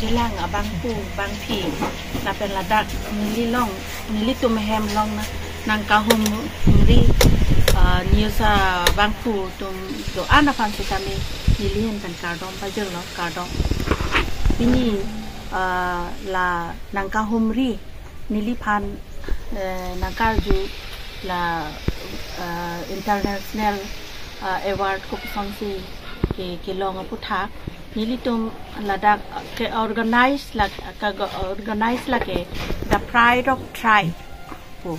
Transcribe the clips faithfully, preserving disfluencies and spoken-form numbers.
Chelang abangphu bangphi lapen ladak neli long, nelitum hem long na, nangkahumri, ah, news abangphu atum do-an aphan sitame neli ahin pen kardom pajirlo, kardom. Pini, ah, la nangkahumri neliphan, eh, nangkarju la, eh, international, eh, award kopusonsi ke, kelong aputhak. Nelitum ladak ke organize la, ka go-, organize lake The Pride of Tribe pu.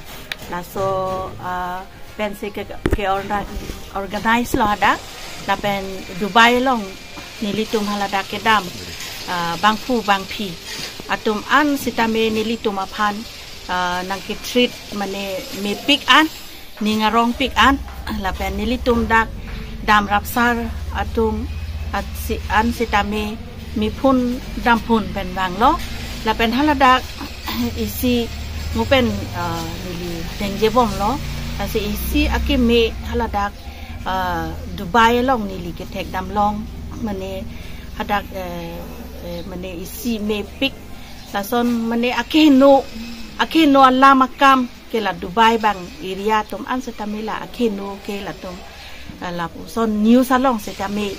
Laso, eh, pensi ke, ke orga-, organize lo hadak, lapen Dubai along nelitum haladak kedam, ah, bangphu bangphi atum an sitame nelitum aphan, ah, nangke-treat mane mepik an, ning arongpik an, lapen nelitum dak damrapsar atum at si, an sitame mephun damphun pen vanglo, lapen haladak isi mo pen, ah, neli dengjebomlo, lasi isi akeme haladak, ah, Dubai along neli kethekdam long, mane hadak, eh, eh, mane isi mepik, lason mane akeheno, akeheno alam akam ke la Dubai bang area atum an sitame la akeheno ke latum, eh, lapuson news along sitame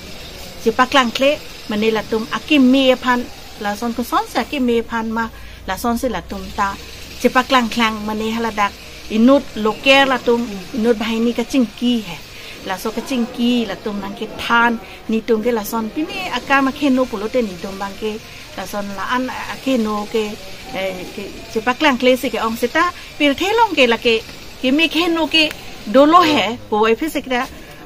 chepaklangkle, mane latum akeme aphan, lason kosonsi akeme aphan ma, lasonsi latum ta chepaklangklang, mane haladak inut local atum, inut banghini kachingki he. Laso kachingki latum nangkethan, netum ke lason pine akam akeheno pulote netum abangke lason la-an akeheno ke, eh, ke chepaklangkle si ke-ong seta, pirthe along ke lake keme keheno ke dolo he, puvoiphit si kra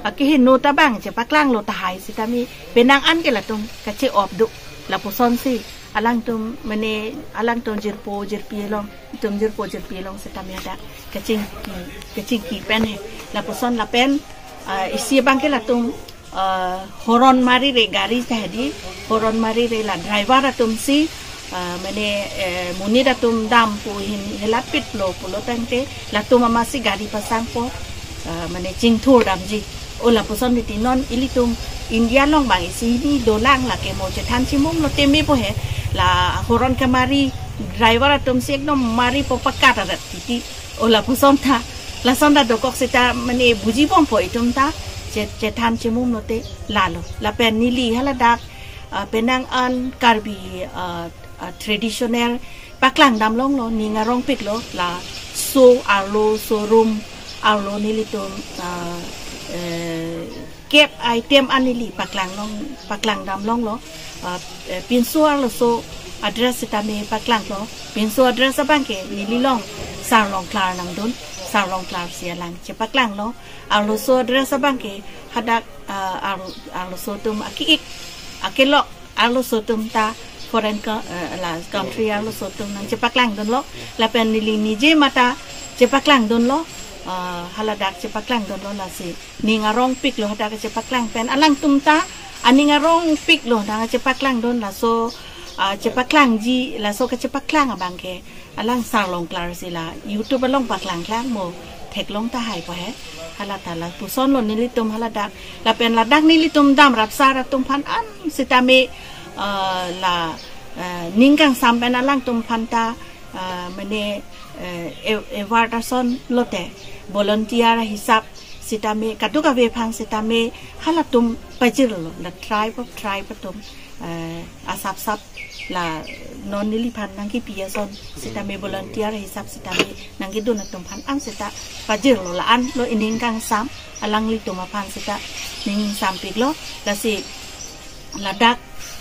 akeheno ta bang chepaklanglo tahai sitame penang an ke latum kache-op do, lapusonsi alangtum mane alangtum jirpo jirpi along, itum jirpo jirpi along sitame hadak kachingki, kachingki pen he. Lapuson lapen, ah, isi abangke latum, ah, horn marire gari ta hedi, horn marire la driver atumsi, ah, mane, eh, monit atum dampo ahin helapitlo pulo tangte latum amatsi gari pasangpo, ah, mane chingthur damji. O lapuson miti non ilitum India along bang isi hini dolang lake mo chethan chimumlote mepo he, la horn kemari driver atumsi ekdom maripo pakat arat titi. O lapuson ta, lason ta dokok seta mane bujibompo itum ta, che, chethan chimumlote lalo. Lapen neli haladak, ah, penang an Karbi, ah, ah, traditional paklangdam longlo, ning arongpiklo, laso arloso arum, arlo nelitum, ah, eh, kep item an neli paklang long, paklangdam longlo, ah, eh, pinso arloso adress sitame paklanglo, pinso adress abangke neli long Sarlongklar nangdun, Sarlongklar si alang chepaklanglo, arloso adress abangke hadak, ah, ar-, arloso atum aki-ik, akelok, arloso atum ta foreign co-, eh, la country arloso atum nangchepaklangdunlo, lapen neli nije mata chepaklangdunlo, ah, haladak chepaklangdunlo lasi. Ning arongpiklo hadak chepaklang pen alangtum ta, aning arongpiklo nangchepaklangdun laso, ah, chepaklangji, laso kachepaklang abangke alang Sarlongklar si la YouTube along paklangklang mo theklong tahaipo he. Hala ta lapusonlo nelitum haladak. Lapen ladak nelitum damrapsar atum aphan an sitame, ah, la, ah, ning kangsam pen alangtum aphan ta, ah, mane, eh, e-, award ason lote volunteer hisap sitame kadokave aphan sitame halatum pajirlo, la tribe of tribe atum, eh, asapsap la non neliphan nangkipi ason sitame volunteer hisap sitame nangkedun atum aphan an seta pajirlo, la-anlo ining kangsam alanglitum aphan seta ning sampiklo. Lasi ladak,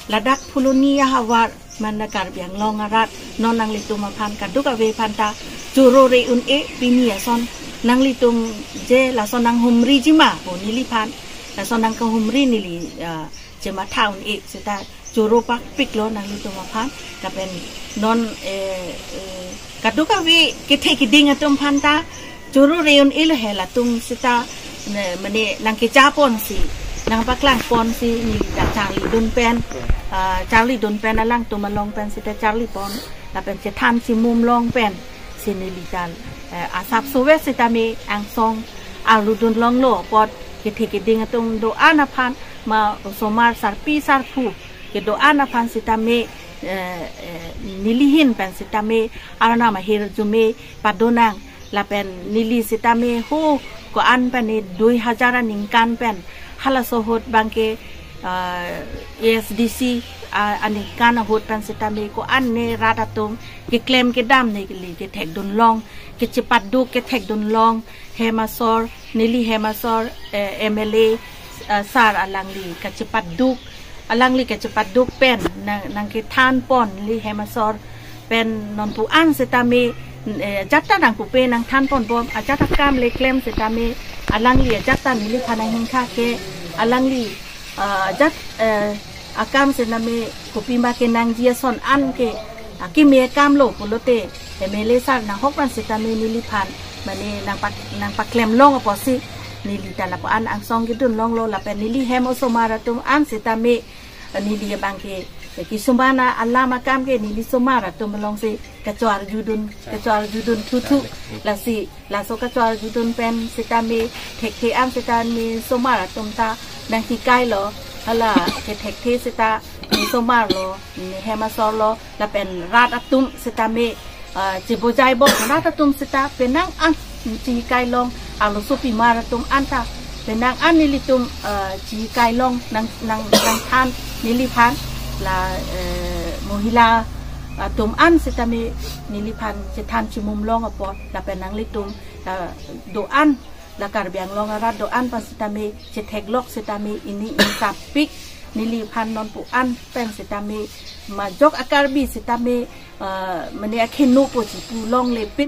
ladak Phuloni ahavar mane Karbi Anglong arat non nanglitum aphan kadokave aphan ta choro re un-e, pini ason nanglitum je lason nanghumriji ma pu neliphan, lason nangkahumri neli, ah, chematha un-e seta choro pakpiklo nanglitum aphan. Lapen non, eh, eh, kadokave kethe keding atum aphan ta choro re un-elo he, latum seta ne, mane nangkechaponsi, nangpaklangponsi neli ta charlidun pen, ah, charlidun pen alangtum along pen seta charlipon, lapen chethan chimum long pensi neli ta, eh, asapso ave sitame angsong arludun longlo apot kethe keding atum do-an aphan ma osomar sarpi sarpo kedo-an aphan sitame eh, eh, nelihin pen sitame arnam ahirjume padonang lapen neli sitame ho ko-an pen ne dui hajar aningkan pen halaso ahut abangke, eh, A S D C, ah, aningkan ahut pen sitame ko-an ne rat atum keklem kedam neli kethekdun long, kechepaduk kethekdun long, hem asor, neli hem asor, eh, M L A, eh, sir alangli kachepaduk, alangli kachepaduk pen nang, nangkethan pon neli hem asor pen nonpu an sitame, eh, ajat ta nangpupe nangthan pon bom, ajat akam le klem sitame alangli ajat ta neliphan ahingkha ke alangli, eh, ajat, eh, akam sitame kopima kenangji ason an ke akimi akam lo pulote M L A sir nahok pen sitame neliphan mane nangpak, nangpaklem long apotsi neli ta lapu-an angsong kedun longlo lapen neli hem osomar atum an sitame neli abangke kisumana alam akam ke neli somar atum alongsi kachor judun, kachor judun thuthu. Lasi laso kachor judun pen sitame thekthe an sitame somar atum ta nangkikai lo, hala kethekthe sita ne somar lo, ne hem asor lo, lapen rat atum sitame, ah, chebojai bom rat atum sita penang an chikai long, arloso pimar atum anta penang an nelitum, ah, chikai long nang, nang, nangthan neliphan la, eh, mohila atum an sitame neliphan chethan chimum long apot lapen nanglitum, ah, do-an la Karbi Anglong arat do-an pen sitame chetheklok sitame ini insapik neliphan nonpu an pen sitame majok a-Karbi sitame, ah, mane akhinu po chipu longlepin.